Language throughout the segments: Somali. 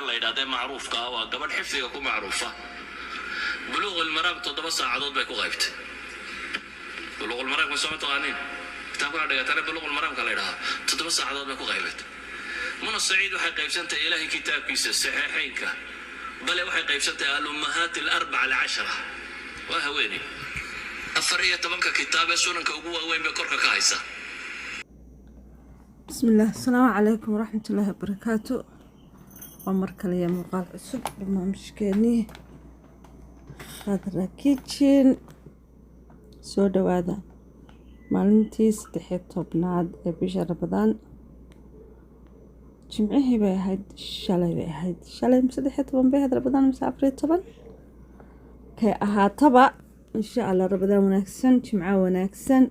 La yidhahdee macruufka ah, waa gabadh xifdiga ku macruufa. Buluuq Almaraam 7 saacadood bay ku qaybtay. Buluuq Almaraamka soo ma taqaaniin? Kitaabkana dhigatana Buluuq Almaraamka la yidhahaa. 7 saacadood bay ku qaybatay. Muna Saciid waxay qaybsantahay Ilaahay kitaabkiisa, Saxiixeynka, bale waxay qaybsantahay الأمهات الأربع العشرة. Waa haweeney 14-ka kitaab ee sunanka ugu waaweyn bay korka ka haysa. Bismillaah, asalaamu calaykum waraxmatullaahi wabarakaatu. Waa mar kale iyo muuqaal cusub, barnaamijkeenii Khadra Kitchen. Soo dhawaada. Maalintii 13aad ee bisha Ramadaan, Jimcihii bay ahayd, shalay bay ahayd, shalay 13 bay ahayd Ramadaan mise 14 kay ahaataba. Insha Allah, Ramadaan wanaagsan, Jimco wanaagsan.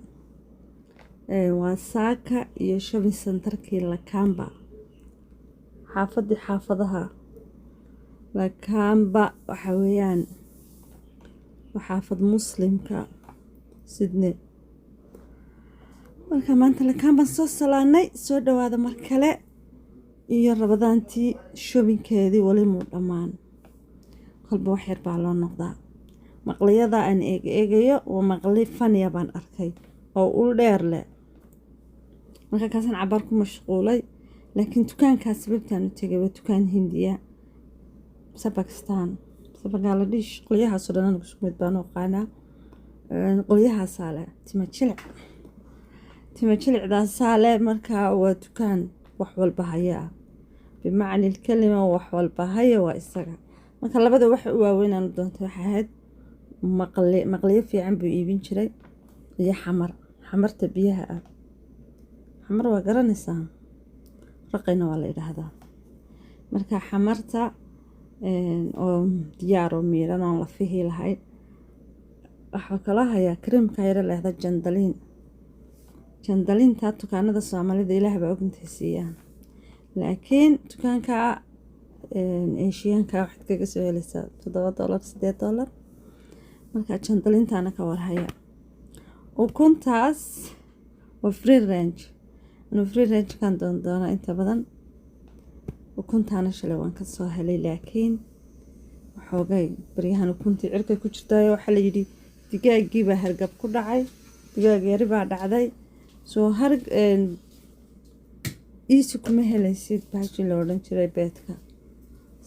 Waa saaka iyo shopping centerkii Lakamba, xaafadii xaafadaha Lakamba. Waxa weeyaan waa xaafad Muslimka Sydney. Marka maanta Lakambaan soo salaanay. Soo dhawaada mar kale iyo Ramadaantii shoppingkeedii wali muu dhammaan, kolba wax yar baa loo noqdaa. Maqliyada aan eeg eegayo waa maqli faniya baan arkay oo ul dheer leh. Marka kaasaan cabaar ku mashquulay, laakiin dukaankaas sababtaan u tegay waa dukaan Hindiya mise Bakistan mise Bangaladesh, qolyahaasoo dhan anigu isku mid baan u aqaanaa. Qolyahaasaa leh tima jilic, tima jilicdaasaa leh. Marka waa dukaan wax walba haya ah, بمعنى الكلمة wax walba haya waa isaga. Marka labada waxa u waaweyn aan u doontay waxay ahayd maqli, maqliyo fiican buu iibin jiray, iyo xamar, xamarta biyaha ah. Xamar waa garanaysaa, raqayna waa la yidhaahdaa. Marka xamarta oo diyaar oo miiran oon la fihi lahayn. Waxaa kaloo hayaa kareemka yaro leehda jandaliin. Jandaliinta dukaanada Soomaalida Ilaah baa ogintay siiyaan, laakiin dukaanka Eeshiyaanka waxaad kaga soo helaysaa $7, $8. Marka jandaliintaana ka warhaya. Ukuntaas waa free range, anuu free range kan doondoona inta badan. Ukuntaana shalay waan kasoo helay, laakiin waxoogay baryahan ukuntii cirkay ku jirtaayo. Waxaa layidhi digaaggii baa hargab ku dhacay, digaag yari baa dhacday, soo harg easy kuma helaysid bahashii la odhan jiray beedka,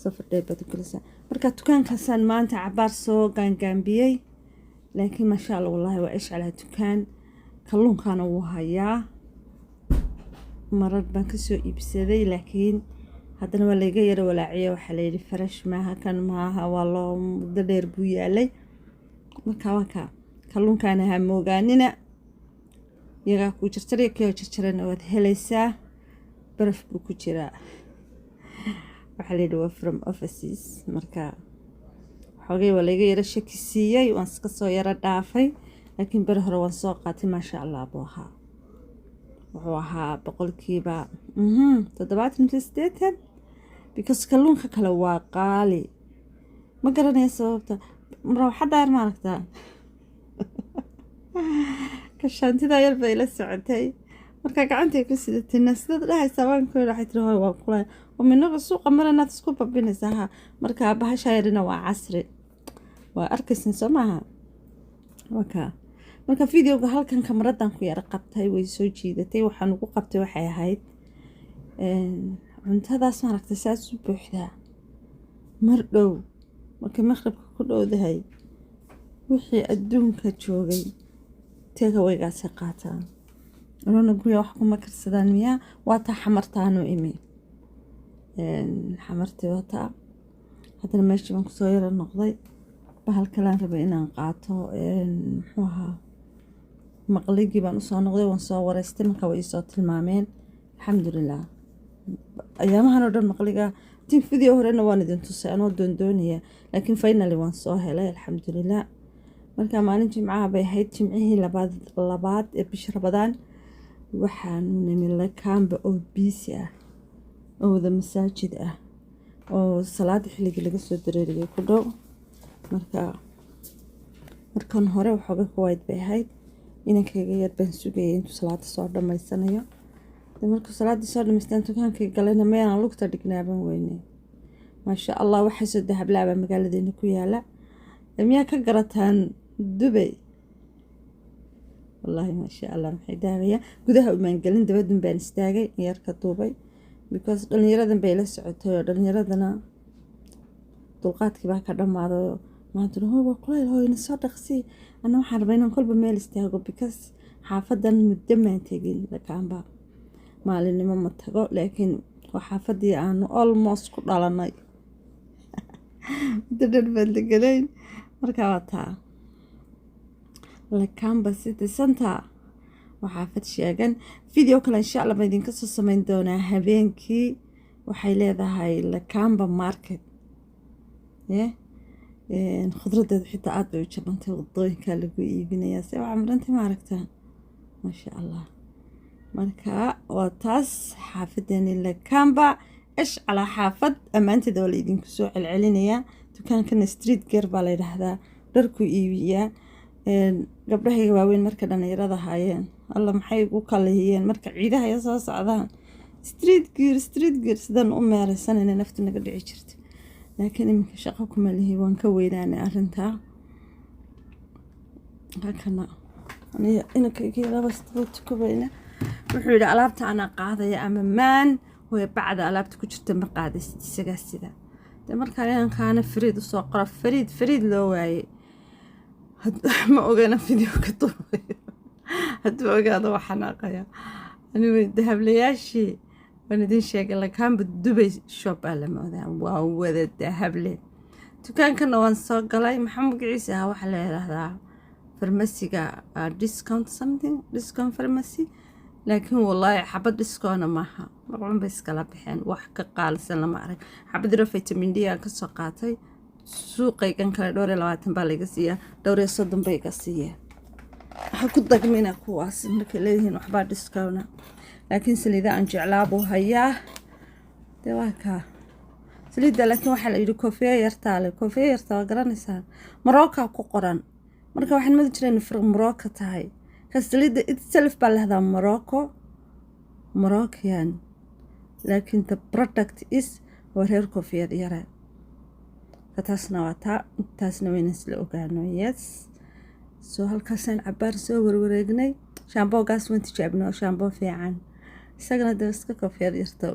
safar dheer baad u gelaysaa. Marka dukaankaasaan maanta cabaar soo gaangaambiyey, laakiin maasha Allah, wallaahi waa ishcalaa. Dukaan kalluunkana wuu hayaa, marar baan kasoo iibsaday, laakiin haddana waa layga yaro walaaciya. Waxaa layidhi fresh maaha, kan maaha, waa loo muddo dheer buu yaalay. Marka waa kaa kalluunkaana ha moogaanina, iyagaa kuu jarjaraya, kii jarjarana waad helaysaa. Baraf buu ku jiraa, waxaa layidhi waa from overseas. Marka xoogay waa layga yaro shaki siiyey, waan iska soo yaro dhaafay, laakiin beri hore waan soo qaatay. Maasha Allah buu ahaa, wuxuu ahaa 70% mise 80, because kalluunka kale waa qaali. Ma garanaya sababta. Marawxadda yar ma aragtaa? Kashaantida yar bay la socotay, markaa gacantay ku sidatay. Sidaad dhahaysaa waan ku waxay tiri, "Hooy, waan kula oo minaga suuqa mar inaad isku babinaysaa." Ha, marka bahasha yarina waa casri, waa arkaysin soo maaha? Waa kaa. Marka videoga halkan kamaradan ku yara qabtay, way soo jiidatay. Waxaan ugu qabtay waxay ahayd cuntadaas maaragtay saas u buuxdaa. Mar dhow markay maqribka ku dhowdahay, wixii adduunka joogay takeawaygaasay qaataan. Anuna guriga wax kuma karsadaan miyaa? Waa taa xamartaanu imi, xamartii waa taa. Haddana meeshii baan kusoo yaro noqday, bahal kalaan rabay inaan qaato. Muxuu ahaa? Maqligii baan usoo noqday, waan soo wareystay, marka way iisoo tilmaameen. Alxamdulilah, ayaamahan oo dhan maqliga tin video horena waan idin tusay anoo doondoonaya, laakiin finally waan soo helay, alxamdulilah. Marka maalin Jimcaha bay ahayd, Jimcihii labaad ee bisha Ramadaan. Waxaanu nimi Lakamba oo busy ah oo wada masaajid ah oo salaada xilligii laga soo dareeriyay ku dhow. Marka markan hore waxooga quiet bay ahayd. Inankayga yar baan sugayay intuu salaada soo dhammaysanayo. Markuu salaaddii soo dhamaystaan dukaankii galayna, meelaan lugta dhignaaban weyne. Maasha Allah, waxaasoo dahablaabaa magaaladeena ku yaala. Miyaa ka garataan Dubay? Wallaahi, maasha Allah, maxay dahabaya. Gudaha umaan gelin, dabadun baan istaagay, yar ka duubay, because dhalinyaradan bay la socotay oo dhalinyaradana dulqaadkii baa ka dhammaaday. Maanta hoo waa kulayl, hooyna soo dhaqsi. Ana waxaan rabaa inaan kolba meel istaago, because xaafadan muddo maan tegin. Lakaanba maalinimo ma tago, laakiin waa xaafadii aanu almost ku dhalanay, muddo dhan baan deganayn. Markaa waa taa Lakamba City Center, waa xaafad sheegan. Video kale insha Allah baan idinka soo sameyn doonaa habeenkii. Waxay leedahay Lakamba Market, khudradeedu xitaa aada bay u jabantay, wadooyinkaa lagu iibinayaa. Se waa camrantay, ma aragtaan? Maasha Allah. Marka waa taas xaafadeeni Lakamba. Ish calaa xaafad, ammaanteeda waa la idinku soo celcelinayaa. Dukaankana Street Gear baa la yidhaahdaa, dharku iibiyaa. Gabdhahayga waaweyn marka dhalinyarada haayeen, alla maxay ugu kalihiyeen marka ciidaha ay soo socdaan, Street Gear, Street Gear, sidaan u meeraysanayna naftu naga dhici jirta. Laakiin iminka shaqo kuma lihi, waan ka weynaanay arrintaa. Halkana aniga inankayga laba tukubayna. Wuxuu yidhi alaabta anaa qaadaya ama maan hooya, bacda alaabta ku jirta ma qaadaysid, isagaa sida de. Markaa inankaana Fariid usoo qora, Fariid, Fariid loo waayey. Ma ogana video ka duubayo, hadduu ogaado waa xanaaqaya. Anyway, dahablayaashii waan idin sheegay. Lakaanba Dubay shop baa la moodaa, waa wada dahable. Dukaankana waan soo galay. Maxaa magaciisa ahaa? Waxaa la yidhaahdaa farmasiga Discount something, Discount Pharmacy. Laakiin wallaahi xabad discount maaha, marcun bay iskala baxeen. Wax ka qaalisan lama arag. Xabad yaro vitamin D aan kasoo qaatay, suuqaygan kale 24 baa layga siiyaa, 34 bay iga siiyeen. Waxa ku dagmina kuwaas markay leeyihiin waxbaa discount. Laakiin saliida aan jeclaa buu hayaa. Dee waa kaa saliidda, laakiin waxaa la yidhi koofiya yartaa le. Koofiya yarta waa garanaysaan, Marooka ku qoran. Marka waxaan madi jiray in Morocco tahay ka saliidda itself baa lahdaa Morocco, Moroccan, laakiin the product is waa reer koofiyad yare. Ka taasna waa taa, intaasna wayna isla ogaano. Yes, so halkaasaan cabaar soo warwareegnay. Shampoogaas waan tijaabnay, oo shampoo fiican isagana. Dee iska koofiyad yarta,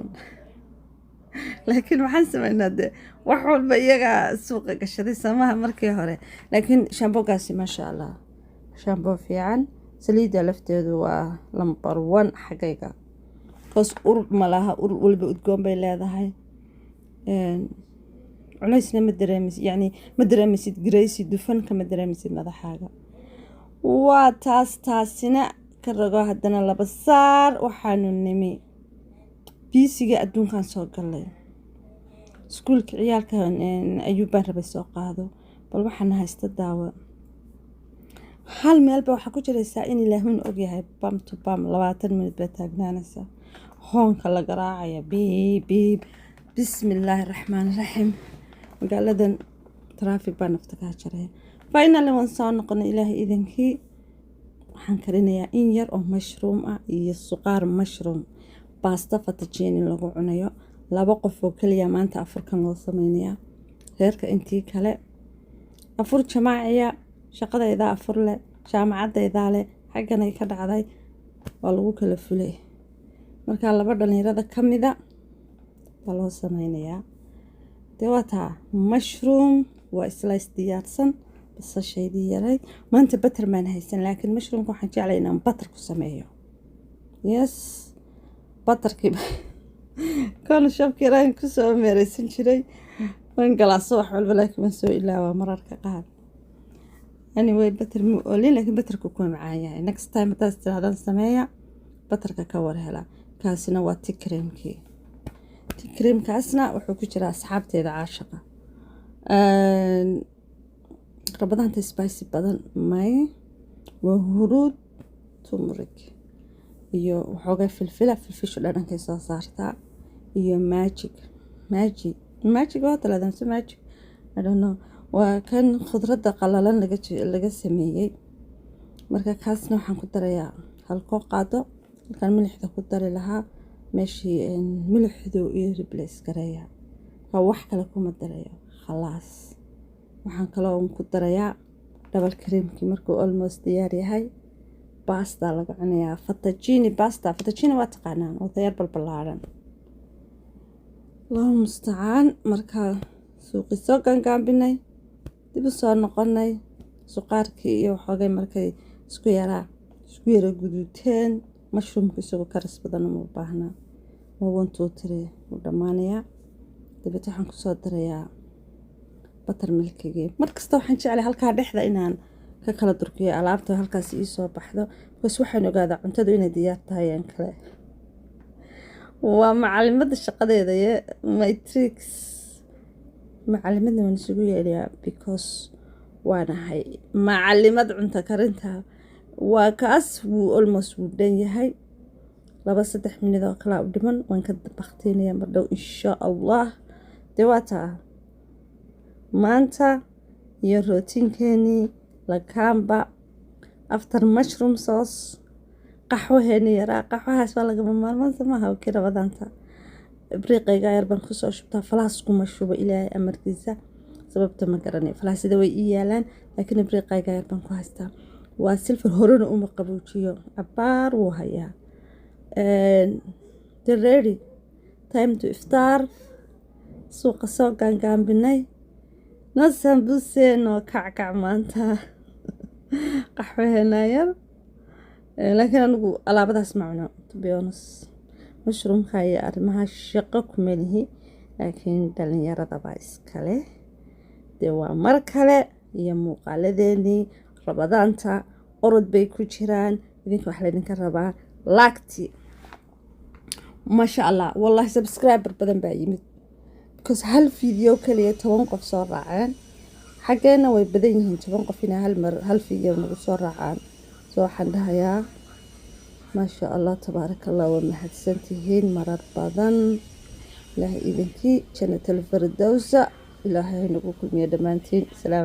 laakiin waxaan sameynaa dee wax walba iyagaa suuqa gashaday samaha markii hore. Laakiin shampoogaasi, maasha Allah, shampoo fiican. Saliidda lafteedu waa number one xaggayga, hoos ur ma laha, ur waliba udgoon bay leedahay. Culaysna ma dareemaysid, yacni ma dareemaysid greasy, dufanka ma dareemaysid madaxaaga. Waa taas, taasina ka rogo. Haddana laba saar waxaanu nimi busyga adduunkan soo galay. Iskuulka ciyaalka ayuu baan rabay soo qaado. Bal waxaana haysta daawo, hal meelba waxaa ku jiraysaa in Ilaahun ogyahay. Bam to bam 20 minute baa taagnaanaysaa, hoonka la garaacaya, biib biib. Bismillaahi raxmaani raxiim, magaaladan traffic baa nafta kaa jaraya. Finally waan soo noqonay, Ilaahay idankii. Waxaan karinayaa in yar oo mushroom ah iyo suqaar mushroom, baasta fettuccine lagu cunayo. Laba qof oo keliya maanta afurkan loo sameynayaa, reerka intii kale afur jamaaciya. Shaqadaydaa afur leh, jaamacadaydaa leh, xagganay ka dhacday, waa lagu kala fulay. Markaa laba dhalinyarada ka mida baa loo sameynayaa. Dee waa taa mushroom, waa slice diyaarsan, basashaydii yaray. Maanta butter maan haysan, laakiin mushroomka waxaan jeclay inaan butter ku sameeyo. Yes, butterkii corner shopkii yaraan kusoo meereysan jiray. Waan galaa subax walba, laakiin waan soo ilaawaa mararka qaar. Anyway, butter mu olin, laakiin butterka kuma macaan yahay. Next time haddaad tirahdaan sameeya, butterka ka war hela. Kaasina waa thick creamkii. Thick creamkaasna wuxuu ku jiraa asxaabteeda caashaqa. Rabadaanta spicy badan may, waa huruud, turmeric iyo waxoogaa filfila. Filfishu dhadhankay soo saartaa. Iyo Maggi, Maggi, Maggi waa talaadaan so Maggi, I don't know, waa kan khudradda qalalan laga sameeyey. Marka kaasna waxaan ku darayaa halkoo qaado. Halkaan milixda ku dari lahaa, meeshii milixdu iyo replace gareeya. Ka wax kale kuma darayo, khalaas. Waxaan kaloo ku darayaa double creamkii markuu almost diyaar yahay. Basta laga cunayaa, fettuccine pasta. Fettuccine waa taqaanaan, oo dayaar balbalaaran. Allahu mustacaan. Markaa suuqii soo gaangaambinay, dib u soo noqonay, suqaarkii iyo waxoogay markay isku yara guduuteen, mushroomka isagoo karis badan uma baahnaa, waa one two three wuu dhammaanayaa. Dabeet waxaan kusoo darayaa buttermilkigii. Markasta waxaan jeclay halkaa dhexda inaan ka kala durkiyo alaabta, halkaas iisoo baxdo, because waxaan ogaadaa cuntadu inay diyaar tahay. Aan kale waa macalimada shaqadeeda ye, my tricks. Macalimadna waan isugu yeedhayaa because waanahay macalimad cunto karinta. Waa kaas, wuu almost wuu dhan yahay, 2-3 minid oo kalaa u dhiman. Waan ka baktiinaya mardhow insha Allah. Dee waa taa maanta iyo rootinkeenii lakaamba after mushroom sauce, qaxwaheeni yaraa. Qaxwahaas waa lagama maarmaan samaha kii Rabadaanta. Ibriiqayga yar baan kusoo shubtaa, falaas kuma shubo, Ilaahay amarkiisa. Sababta ma garanayo, falaasida way ii yaalaan, laakiin ibriiqayga yar baan ku haystaa. Waa silver, horena uma qaboojiyo, cabaar wuu hayaa. The ready time to iftaar. Suuqa soo gaangaambinay, noo saambuse, noo kackac maanta, qaxwaheena yar. Laakiin anigu alaabadaas ma cuno, to be honest. Mushroomka iyo arrimaha shaqo kuma lihi, laakiin dhalinyarada baa iskale. Dee waa mar kale iyo muuqaaladeenii Rabadaanta, orod bay ku jiraan. Idinka waxaa laydinka rabaa laagti. Maasha Allah, wallahi subscriber badan baa yimid because hal video kaliya 10 qof soo raaceen. Xaggeena way badan yihiin 10 qof inay hal mar hal video nagu soo raacaan. So waxaan dhahayaa maasha Allah, tabaaraka Allah, waa mahadsantihiin marar badan. Ilaahay idinkii janatal firdowsa ilaahay nagu kulmiyo dhammaantiin. Salaam.